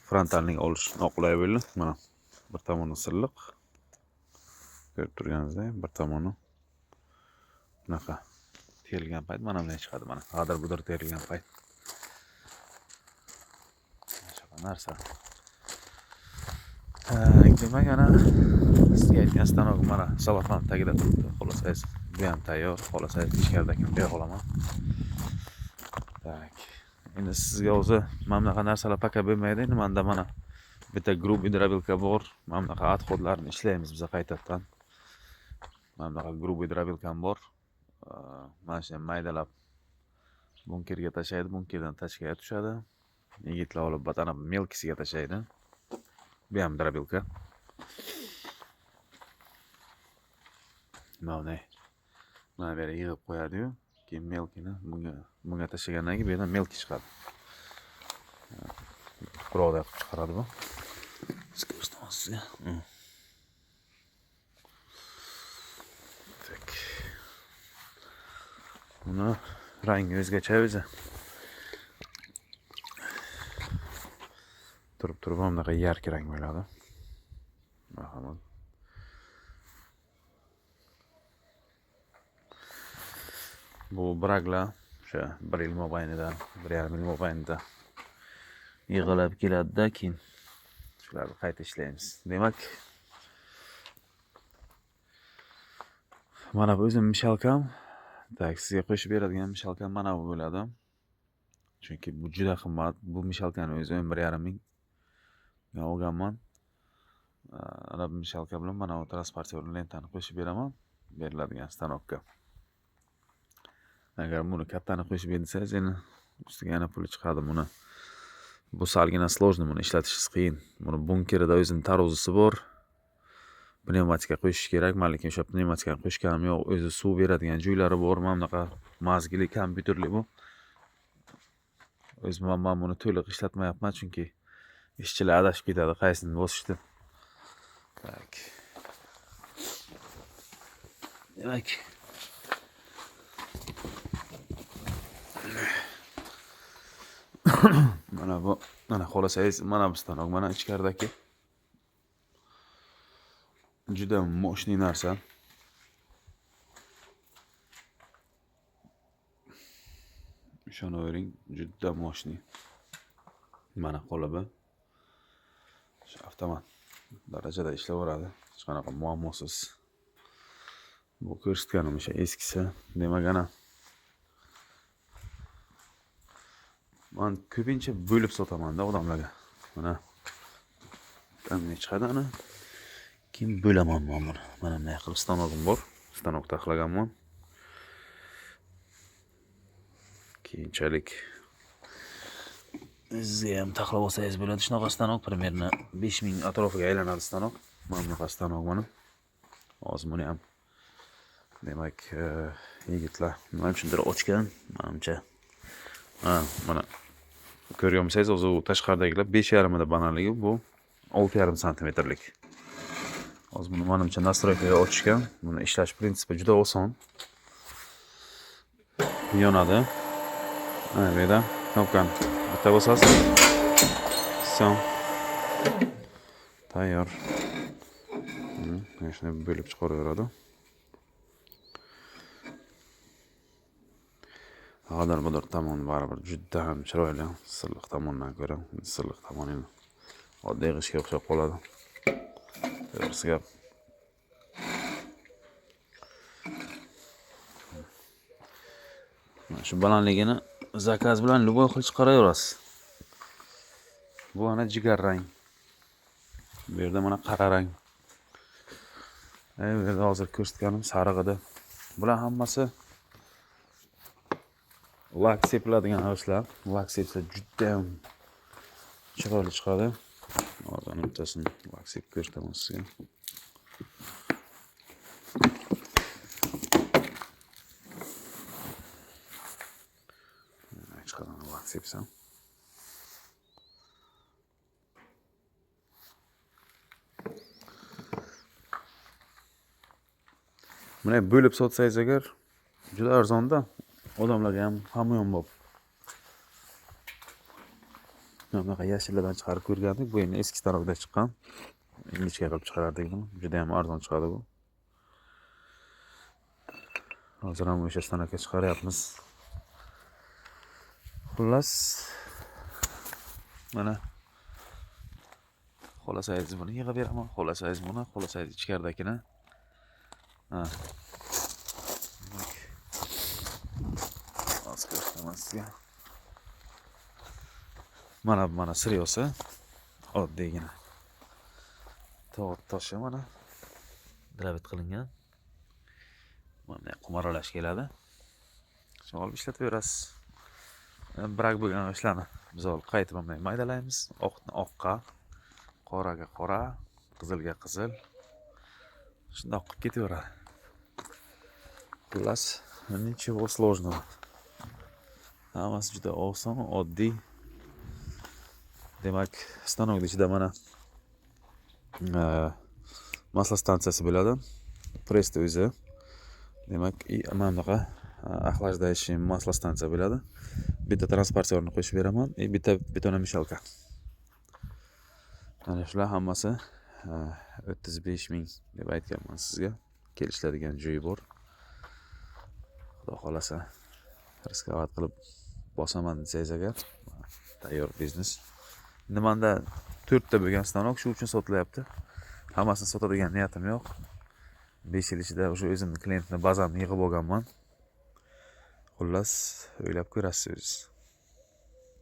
Frontalning olish noqulay bo'ldi. Mana bir tomoni silliq. Ko'rib turganingizdek, bir tomoni bunaqa terilgan payt mana bunday chiqadi mana. G'adir-budir terilgan payt. Shunaqa narsa. Demak, ana sizga aytgan stanok mana salofan tagida turibdi. Xohlasangiz bu ham tayyor, xohlasangiz ichkaridagini bera olaman. Tak. Endi sizga o'zi mana bunaqa narsalar paka bo'lmaydi. Endi menda mana bitta грубый дробилка bor. Mana bunaqa отходlarni ishlaymiz biz qaytadan. Mana bunaqa грубый дробилкам bor. Mana shuni maydalab bunkerga tashlaydi, bunkerdan tachkaga tushadi. Yigitlar olib batana melkisiga tashlaydi. Bu ham дробилка. Mana bunday. Mana bu yerga yig'ib qo'yadi-yu, keyin melkini bunga tashlagandan keyin bu yerdan melki chiqadi. Tuproqda qilib chiqaradi bu. Sizga ko'rsataman sizga. Tak. Buni rangi o'zgacha o'zi. Turib-turib ham bunaqa yarki rang bo'ladi. Marhamat. Bu braglar o'sha 1 yil mobaynida, 1,5 yil mobaynida yig'ilib keladi-da, keyin shularni qayta ishlaymiz. Demak, mana bu o'zim mishalkam. Tak, sizga qo'shib beradigan mishalkam mana bu bo'ladi. Chunki bu juda qimmat. Bu mishalkani o'zi 11,5 ming men olganman. Ana bu mishalka bilan mana bu transportyor lentani qo'shib beraman beriladigan stanokka. Agar buni kattani qo'shib bersangiz, endi ustiga yana puli chiqadi buni. Bu salgina сложно, buni ishlatishingiz qiyin. Buni bunkerida o'zining tarozisi bor. Pnevmatika qo'shish kerak. Men lekin o'sha pnevmatikani qo'shganim yo'q. O'zi suv beradigan joylari bor. Mana bunaqa mazgili kompyuterli bu. O'zim ham men buni to'liq ishlatmayapman, chunki ishchilar adashib ketadi qaysini bosishdi. Tak. Demak, mana bu, mana xohlasangiz mana bu stanok, mana ichkaridagi juda moshniy narsa. Ishonavering, juda moshniy. Mana qolibi. Shu avtomat darajada ishlayveradi, hech qanaqa muammosiz. Bu ko'rsatganim o'sha eskisi. Demak, ana men ko'pincha bo'lib sotaman-da odamlarga. Mana bunday chiqadi ana. Keyin bo'laman men buni. Mana bunday qilib stanogim bor. Stanok taxlaganman. Keyinchalik sizga ham taxlab olsangiz bo'ladi. Shunaqa stanok примерно 5000 atrofiga aylanadi stanok. Mana bunaqa stanok mana. Hozir buni ham demak, yigitlar nima uchundir ochgan, menimcha. Ha, mana ko'rgan bo'lsangiz, o'zi u tashqaridagilar 5,5 da bananligi, bu 6,5 santimetrlik. Hozir buni menimcha nastroykaga ochishgan. Buni ishlash prinsipi juda oson. Yonadi. Mana bu yerda knopkani bitta bosasiz. Всё. Tayyor. Mana shuni bo'lib chiqaraveradi. G'adir-budir tomon baribir juda ham chiroyli. Silliq tomondan ko'ra, silliq tomon endi oddiy g'ishtga o'xshab qoladi. To'g'risi gap. Mana shu balandligini zakaz bilan любой xil chiqaraverasiz. Bu ana jigar rang. Bu yerda mana qora rang. Bu yerda hozir ko'rsatganim sariq edi. Bular hammasi lak sepiladigan g'ishtlar. Lak sepsa juda ham chiroyli chiqadi. Hozir bittasini lak sepib ko'rsataman sizga. Chiqadi lak sepsam. Buni bo'lib sotsangiz agar juda arzonda, odamlarga ham hamyonbop. Mana bunaqa yashillardan chiqarib ko'rgandik. Bu endi eski stanokda chiqqan. Ingichka qilib chiqarardik buni. Juda ham arzon chiqadi bu. Hozir ham o'sha stanokka chiqaryapmiz. Xullas, mana xohlasangiz buni yig'ib beraman, xohlasangiz buni, xohlasangiz ichkaridagini. Ha. Demak, hozir ko'rsataman sizga. Mana bu mana сырьё si oddiygina. Tog' toshi mana дробить qilingan. Mana bunday qum aralash keladi. Shuni olib ishlataverasiz. Brak bo'lgan g'ishtlarni biz olib qaytib bunday maydalaymiz. Oqni oqqa, qoraga qora, qizilga qizil. Shundoq qilib ketaveradi. Xullas, ничего сложного. Hammasi juda oson, oddiy. Demak, stanokni ichida mana маслостанция si bo'ladi. Pressni o'zi. Demak, и mana bunaqa охлаждающий маслостанция bo'ladi. Bitta транспортёр ni qo'shib beraman и bitta бетономешалка. Mana shular hammasi 35 000 deb aytganman sizga. Kelishiladigan joyi bor. Xudo xohlasa, рисковать qilib bosaman desangiz agar, tayyor biznes. Endi manda to'rtta bo'lgan stanok, shu uchun sotilyapti. Hammasini sotadigan niyatim yo'q. 5 yil ichida o'sha o'zimni klientni bazamni yig'ib olganman. Xullas, o'ylab ko'rasiz o'zingiz.